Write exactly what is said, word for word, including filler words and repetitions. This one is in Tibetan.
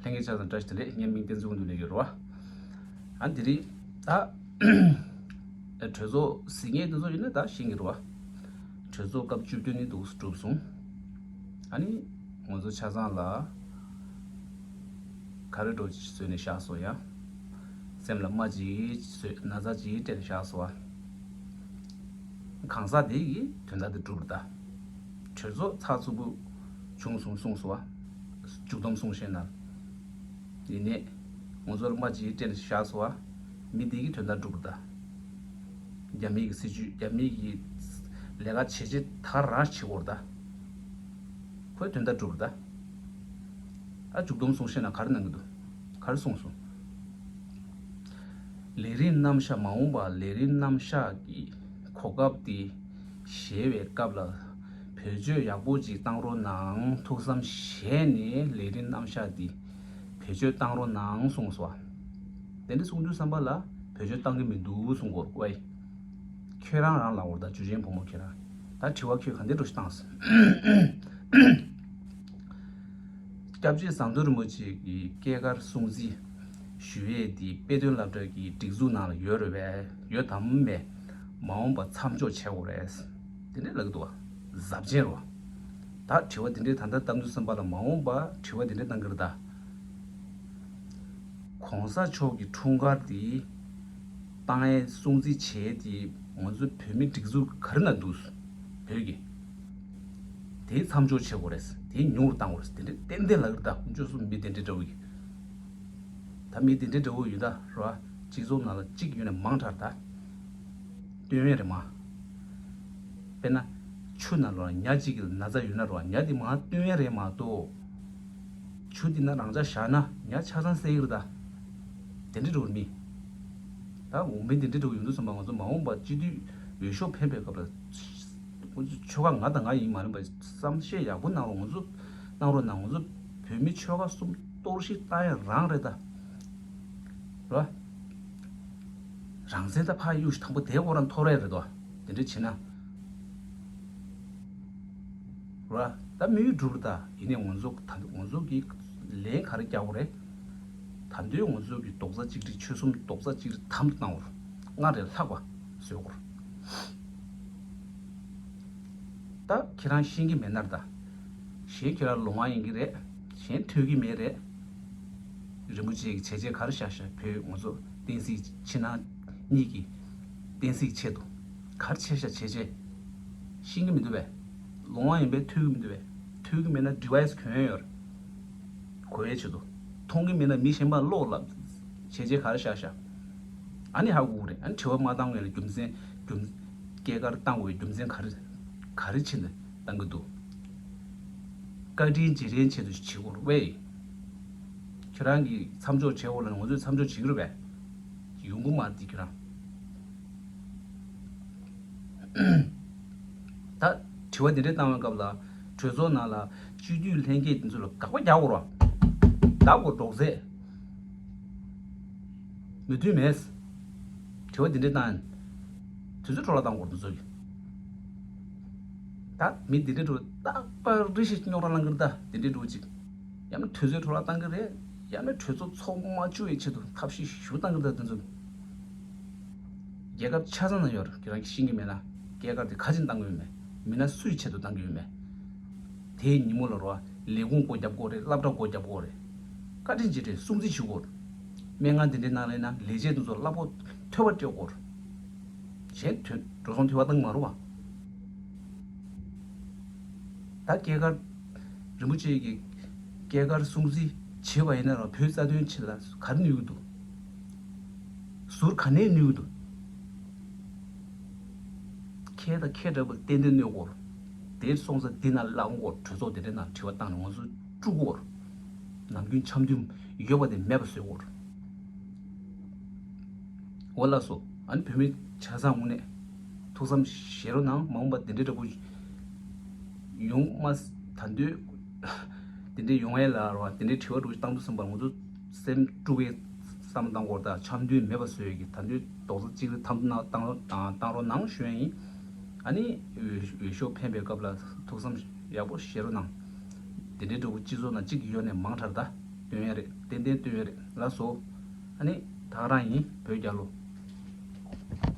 ལྷན་རྒྱས་ཆ་ཚང་བཀྲ་ཤིས་བདེ་ལེགས། ངའི་མིང་བསྟན་འཛིན་དབང་འདུས་ལེགས་ཡོད་རེད་བ། ཨ་འདི་རིང་ད་གྲོས་ཚོགས་ཟིན་ངེས་འདི་ཚོ་ཡིན་ན་ད་ཤེས་ཀྱི་རེད་བ། གྲོས་ཚོགས་སྐབས་བཅུ་བདུན་ནི་འདུག་གྲུབ་སོང་། ཨ་ནི་ང་ཚོ་ཆ་ཚང་ལ་ག་རེ་འགྲོ་བཟོས་ནས་བཞག་སོང་ཡ། སེམས་ལ་རྨ་ཅིག་བཟོས། ན་ཚ་ཅིག་སྤྲད་ནས་བཞག་སོང་བ། གང་ཟག་དེ་ཡི་དོན་དག་དེ་འགྲུབ་རེད་ད། གྲོས་ཚོགས་ཚགས་ཚུད་པོ་བྱུང་སོང་གསུངས་སོང་བ། མཇུག་བསྡོམས་གསུང་བཤད་ན། ཡིན་ནའི་ང་ཚོར་རྨ་ཅིག་སྤྲད་ནས་བཞག་སོང་བ། མི་དེ་གི་དོན་དག་འགྲུབ་རེད་ད། རྒྱ་མི་གི་སྲིད་བྱུས། རྒྱ་མི་གི་ལས་ཀ་བྱེད་བྱེད་ད་རང་བྱེད་དགོས་རེད་ད། ཁོའི་དོན་དག་འགྲུབ་རེད་ད། ཨ་མཇུག་བསྡོམས་གསུང་བཤད་ན་ག་རེ་གནང་གི་འདུག་ག་རེ་གསུངས་སོང་། ལས་རིམ་རྣམ་གཞག་མ་འོངས་པ་ལས་རིམ་རྣམ་གཞག་གི་གོ་སྐབས་དེ་བཞེས་པའི་སྐབས་ལ་བེད་སྤྱོད་ཡག་པོ་ཅིག་བཏང་རོགས་གནང་། ཐུགས་བསམ་བཞེས་ནས་ལས་རིམ་རྣམ་གཞག་དེ་བེད་སྤྱོད་བཏང་རོགས་གནང་གསུངས་སོང་། དེ་འདྲ་གསུང་དུས་ཙམ་པ་ལ་བེད་སྤྱོད་བཏང་གི་མི་འདུག་གསུང་གོ་ཝེ། ཁྱོད་རང་རང་ལབ་དགོས་རེད་ད། ཇུས་ཆེན་བུ་མོ་ཁྱོད་རང་། ད་དྲི་བ་ཁྱོད་ག་འདྲ་འདྲ་ཞིག་བཏང་སོང་། སྐྱབས་རྗེ་ཟམ་གདོང་རིན་པོ་ཆེ་གི་སྐྱེས་སྐར་སྲུང་བརྩི་ཞུ་ཡས་དེ་དཔེ་སྟོན་སློབ་གྲྭ་གི་སྒྲིག་འཛུགས་ནང་ལ་ཡོད་རེད་པས། ཡོད་དམ་མེད། མ་འོངས་པ་མཚམས་འཇོག་བྱེད་དགོས་རེད། དེ་འདྲས་ལབ་ཀྱི་འདུག་བ། གཟབ་ཅན་རོ། ད་དྲི་བ་དེ་འདྲས་ད་ལྟ་བཏང་དུས་ཙམ་པ་ལ་མ་འོངས་པ་དྲི་བ་དེ་འདྲས་བཏང་གི་རེད་ད། གོང་ས་མཆོག་གི་འཁྲུངས་སྐར་དེ་བཏང་ཡས་སྲུང་བརྩི་བྱས་དེ་ང་ཚོ་བོད་མི་སྒྲིག་འཛུགས་ག་རེ་ན་འདུག་བོད་ཀྱི། དེ་མཚམས་འཇོག་བྱེད་དགོས་རེད། དེ་ཉུང་རུ་བཏང་དགོས་རེད། དེ་འདྲས་ཏན་ཏན་ལབ་ཀྱི་རེད་ད། ཁོང་ཚོ་གསུམ་མི་དེ་འདྲས་འདྲ་བོ་ཡིན། ད་མི་དེ་འདྲས་འདྲ་བོ་ཡོད་ད་རོ། སྤྱི་ཚོགས་ནང་ལ་གཅིག་ཡོད་ནས་མང་དྲགས་ད། སྟོན་ཡས་རེད་མ། དཔེར་ན། ཆུ་ནང་ལོགས་ལ་ཉ་གཅིག་གི་ན་ཚ་ཡོད་ན་རོ། ཉ་དེ་མར་སྟོན་ཡས་རེད་མ་གཏོགས། ཆུ་དེ་ན་རང་འཇགས་བཞག་ན་ཉ་ཆ་ཚང་བསད་ཀྱི་རེད་ད། དེ་འདྲས་འགྲོ་གི་མི། ད་འོ་མི་དེ་འདྲས་འགྲོ་གི་ཡོང་དུས་ཙམ་པ་ང་ཚོ་མ་འོངས་པ་སྤྱི་འཐུས་འོས་ཤོག་འཕེན་པའི་སྐབས་ལ། ཁོ་ཚོ་ཆོལ་ཁ་ང་དང་ང་ཡིན་མ་རེད་པ། བསམ་ཤེས་ཡག་པོ་གནང་རོགས། ང་ཚོ་གནང་རོགས་གནང་། ང་ཚོ་བོད་མི་ཆོལ་ཁ་གསུམ་གཏོར་བཤིག་བཏང་ཡས་རང་རེད་ད། རོ། རང་བཙན་ད་ཕར་གཡུག་ཞིག་དང་པོ་དེ་ཁོ་རང་ཐོར་ཡས་རེད་དོ། དེ་འདྲ་བྱེད་ན། རོ། ད་དམིགས་ཡུལ་འགྲུབ་རེད་ད། ཡིན་ནའི་ང་ཚོ་ད་ང་ཚོ་གི་ལན་ག་རེ་རྒྱག་དགོས་རེད། ད་དུང་ང་ཚོ་གི་རྡོག་རྩ་གཅིག་སྒྲིལ། ཆོལ་གསུམ་རྡོག་རྩ་གཅིག་སྒྲིལ་དམ་དུ་བཏང་དགོས་རེད། སྔར་ལས་ལྷག་པ་བཟོ་དགོས་རེད། ད་ཁྱེད་རང་ཤེས་ཀྱི་མེད་ན་རེད་ད། གཞན་ཁྱེད་རང་ལོང་བ་ཡིན་གྱི་རེད། གཞན་ཐོས་ཀྱི་མེད་རེད། རིན་པོ་ཆེ་གི་བྱས་རྗེས་ག་རེ་བཞག་བཞག་བོད་ང་ཚོ་བསྟན་སྲིད་ཕྱི་ནང་གཉིས་ཀྱི་བསྟན་སྲིད་ཆེད་དུ་ག་རེ་བྱས་བཞག་བྱས་རྗེས། ཤེས་ཀྱི་མི་འདུག་པས། ལོང་བ་ཡིན་པས་ཐོས་ཀྱི་མི་འདུག་པས། ཐོས་ཀྱི་མེད་ན་ཌི་ཝའི་སི་གྱོན་ཡོད་རེད། གོ་ཡའི་ཆེད་དུ། མཐོང་གི་མེད་ན་མི་གཞན་པ་ལོག་ལབ། བྱས་རྗེས་ག་རེ་བཞག་བཞག་ཨ་ནི་ཧ་གོ་གི་རེད། ཨ་ནི་དྲི་བ་མ་བཏང་བའི་རྒྱུ་མཚན། རྒྱུ་མཚན། སྐྱེས་སྐར་བཏང་དགོས་པའི་རྒྱུ་མཚན་ག་རེ། ག་རེ་བྱས་ནས་བཏང་གི་འདུག་བཀའ་དྲིན་རྗེས་དྲན་ཆེད་དུ་བྱེད་དགོས་རེད་པས། ཁྱེད་རང་གིས་མཚམས་འཇོག་བྱེད་དགོས་ལབ་ན་ང་ཚོས་མཚམས་འཇོག་བྱེད་ཀྱི་རེད་པས། ཡོང་གི་མ་རེད་ཁྱེད་རང་། ད་དྲི་བ་འདི་འདྲ་བཏང་བའི་སྐབས་ལ་གྲོས་ཚོགས་ནང་ལ་སྤྱི་འཐུས་ལྷན་རྒྱས་དེ་ཚོ་ལ་དགག་པ་རྒྱག་དགོས་རེད་པ། བདག་པོ་སྒྲོག་ཚད། མོས་མཐུན་མེད། དྲི་བ་འདི་འདྲ་བཏང་། དུས་ཚོད་འཕྲོ་བརླག་བཏང་དགོས་རེད་འདི་ཚོ་གིས། ད་མི་འདི་འདྲ་འགྲོ་རྟག་པར་རེ་ཞིག་རྙོག་དྲ་བསླང་གི་རེད་ད། འདི་འདྲ་འགྲོ་ཅིག་ཡང་ན་དུས་ཚོད་འཕྲོ་བརླག་བཏང་གི་རེད། ཡང་ན་གྲོས་ཚོགས་ཚོགས་མ་བཅུག་པའི་ཆེད་དུ་ཐབས་ཤེས་ཞུ་བཏང་གི་རེད་ད། དེ་ཚོ་རྒྱལ་ཁབ་ཆ་ཚང་ན་ཡོད་རེད། ཁྱེད་རང་གིས་ཤེས་ཀྱི་མེད་ན། སྐྱེས་སྐར་དེ་ག་ཅིན་བཏང་གི་ཡོད་མེད། མིན་ན་སུའི་ཆེད་དུ་བཏང་གི་ཡོད་མེད། དེའི་ཉིན་མོ་ལ་རོ། ལས་ཁུངས་སྒོ་བརྒྱབ་དགོས་རེད། སློབ་གྲྭ་སྒོ་བརྒྱབ་དགོས་རེད། བཀའ་དྲིན་རྗེས་དྲན་སྲུང་བརྩི་ཞུ་དགོས་རེད། སྨན་ཁང་དེ་འདྲའི་ནང་ལས་ན་ལས་བྱེད་དེ་ཚོ་གླ་ཕོགས་ཐོལ་པ་སྤྲད་དགོས་རེད། གཞན་དོན་འགྲོ་སོང་ཐོལ་པ་བཏང་མ་རུང་བ། ད་སྐྱེས་སྐར། རིན་པོ་ཆེ་གི་སྐྱེས་སྐར་སྲུང་བརྩི་བྱེད་པ་ཡིན་ན་རང་བོད་རྩ་དོན་ཆེད་ལ་ག་རེ་ནུས་ཀྱི་འདུག་ཟུར་ག་ནས་ནུས་ཀྱི་འདུག་ཁྱེད་དང་ཁྱེད་འདྲ་པོ་ཏན་ཏན་གནོད་སྐོར། དེར་སོང་ཙང་འདི་ན་ལངས་སྐོར། གྲོས་ཚོགས་དེ་འདྲའི་ནང་དྲི་བ་བཏང་ནས་ང་ཚོ་དཀྲུག་སྐོར། ནམ་རྒྱུན་འཆམ་མཐུན་ཡོད་པ་དེ་མེད་པ་བཟོས་སྐོར། འོ་ལགས་སོ། ཨ་ནི་བོད་མི་ཆ་ཚང་དངོས་གནས་ཐུགས་བསམ་བཞེས་རོགས་གནང་། མ་འོངས་པ་འདི་འདྲའི་འདྲ་པོ་ཡོང་མ། ད་དུང་འདི་འདྲའི་ཡོང་ཡས་ལ་རོ། འདི་འདྲའི་དྲི་བ་འདྲ་བོ་བཏང་དུས་ཙམ་པར་ང་ཚོ་སེམས་དཀྲུག་གི་བསམ་བློ་བཏང་དགོས་རེད། ད་འཆམ་མཐུན་མེད་པ་བཟོ་ཡས་ཀྱི། ད་དུང་རྡོག་རྩ་གཅིག་སྒྲིལ་དམ་དུ་གནང་། བཏང་རོགས་གནང་ཞུ་ཡས་ཡིན། ཨ་ནི་འོས་འོས་ཤོག་འཕེན་པའི་སྐབས་ལ་ཐུགས་བསམ་ཡག་པོ་བཞེས་རོགས་གནང་། འདི་འདྲའི་འདྲ་བོ་སྤྱི་ཚོགས་ནང་གཅིག་ཡོད་ནས་མང་དྲགས་ད། སྟོན་ཡ་རེད། ཏན་ཏན་སྟོན་ཡ་རེད། ལགས་སོ། ཨ་ནི་ད་ག་རང་ཡིན། བོད་རྒྱལ་ལོ།